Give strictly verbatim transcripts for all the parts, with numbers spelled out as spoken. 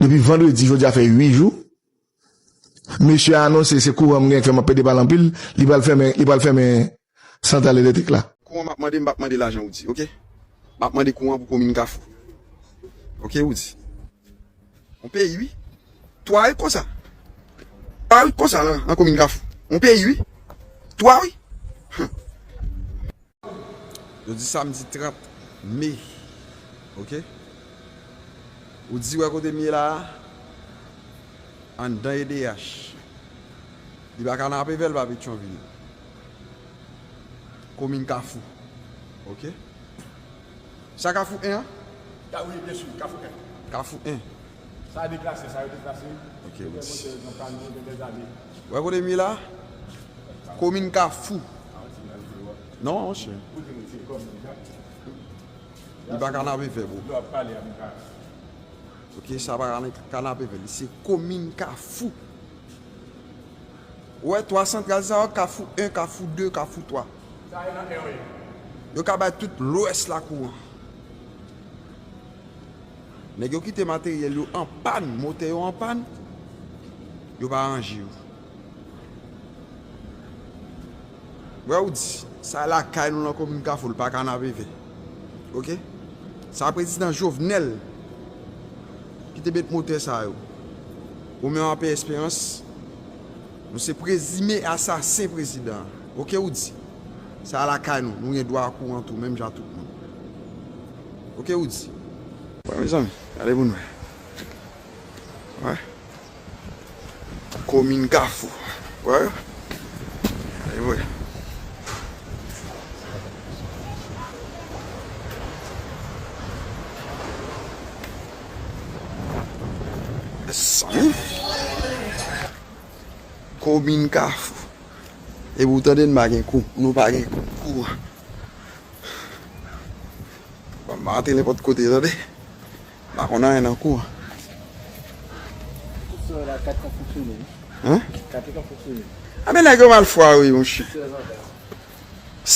Depi vandredi, jodi a fè uit jou. Mesye a anonse se kouran m gen k fè m ap pede pale anpil, li pral fèmen, li pral fèmen santral elektrik la. Kouran m ap mande, m p ap mande lajan Woody, oke? M ap mande kouran pou komin Kafou. Oke, Woody? On peyi, wi. Twa ri konsa. Twa ri konsa nan, nan komin Kafou. On peyi, wi. Twa, wi. Jodi samdi trant me. Oke? Ou di wè kote m ye la a? Anndan E D H. Li pa Kanapevè, li pa Petyonvil. Komin Kafou. Oke? Sa Kafou en an? Ka-, wi, byen si, Kafou en. Kafou en. Sa deklase, sa yo deklase. Oke, wi. Wè kote m ye la? Komin Kafou. Non, monchè. Li pa Kanapevè, bro. Oke, sa pa Kana-, Kanapevè. Li se komin Kafou. Ou wè twa santral sa yo, Kafou en, Kafou de, Kafou twa. Yo ka bay tout lwès la kouran. Nèg yo kite materyèl yo an pàn, motè yo an pàn, yo pa ranje yo. Wè ou di, sa lakay nou nan komin Kafou, l pa Kanapevè. Oke? Sa prezidan Jovenel ki te met motè sa yo. Ou menm apre Esperans, nou se prezime asasen prezidan an. Oke, ou di. Sa lakay nou, nou gen dwa kouran tou, menm jan tout moun. Oke, ou di. Wè, mezanmi, gade pou n wè. Wè. Komin Kafou. Wè. Gade, wè. Mezanmi. Komin Kafou. Epi ou tande n pa gen kou, nou pa gen kou, kouran. Ban m pa antre nenpòt kote, tande. M pa konn anyen nan kouran. Tout sa la, kat ka fonksyone, wi. Hein? Kat ka fonksyone. A, men nèg yo malfwa, wi, monchè. Sèz an pàn.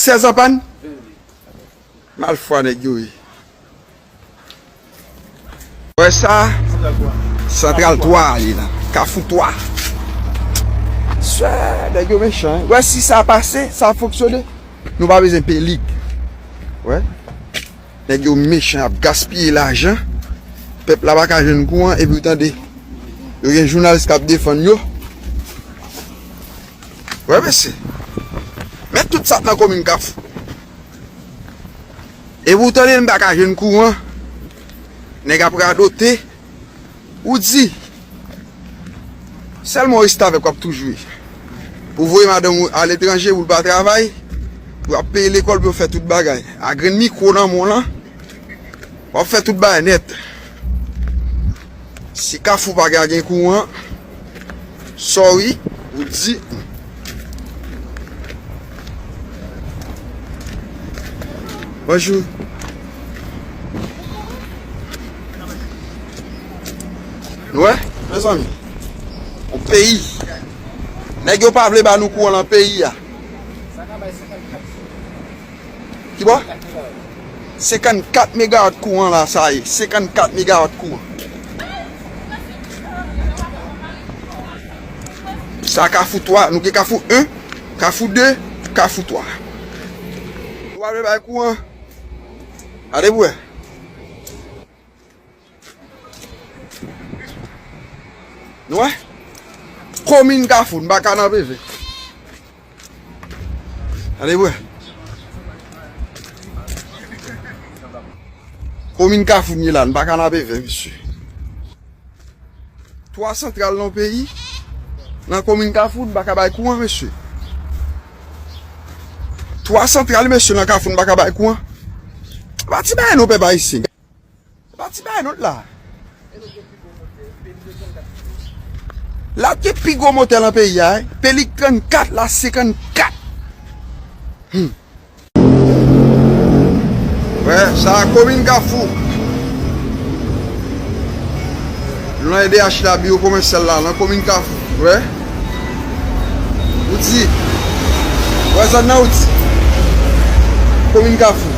Sèz an pàn? Wi, wi. Malfwa nèg yo ye. Wè sa? Santral twa li la. Kafou twa. Sè, nèg yo mechan, wi. Wè si sa pase, sa fonksyone. Nou pa bezwen pelik. Wè. Nèg yo mechan, ap gaspiye lajan. Pèp la pa ka jwenn kouran, epi w tande. Yo gen jounalis k ap defann yo. Wè, mesye. Men tout sa k nan komin Kafou. E pou w tande n pa ka jwenn kouran, nèg ap radote, ou di, sèlman restavèk w ap toujou ye. Pou voye madanm ou aletranje, pou l pa travay, pou ap peye lekòl, pou yo fè tout bagay. A grenn mikwo nan men w lan, w ap fè tout bagay nèt. Si Kafou pa ka gen kouran, sorry, ou di. Bonjou. Nou wè, mezanmi. On peyi. Nèg yo pa vle ba nou kouran nan peyi a. Kibò? Senkannkat megawat kouran la, sa ye. Senkannkat megawat kouran. Sa Kafou twa, nou gen Kafou en, Kafou de, Kafou twa. Nou pa vle bay kouran. Gade pou wè. Nou wè? Komin Kafou, n pa Kanapevè. Gade pou wè. Komin Kafou n ye la, n pa Kanapevè, mesye. Twa santral nan peyi, nan komin Kafou, n pa ka bay kouran, mesye. Twa santral, mesye, nan Kafou, n pa ka bay kouran. Pa ti bagay non, pèp ayisyen. Se pa ti bagay non la. La te pi gwo motè nan peyi a, wi. Pelik trannkat, la senkannkat. Hmm. Wè, sa a komin Kafou. Nou nan E D H la, biwo komèsyal la, nan komin Kafou. Wè. Ou di. Wè zòn nan ou di. Komin Kafou.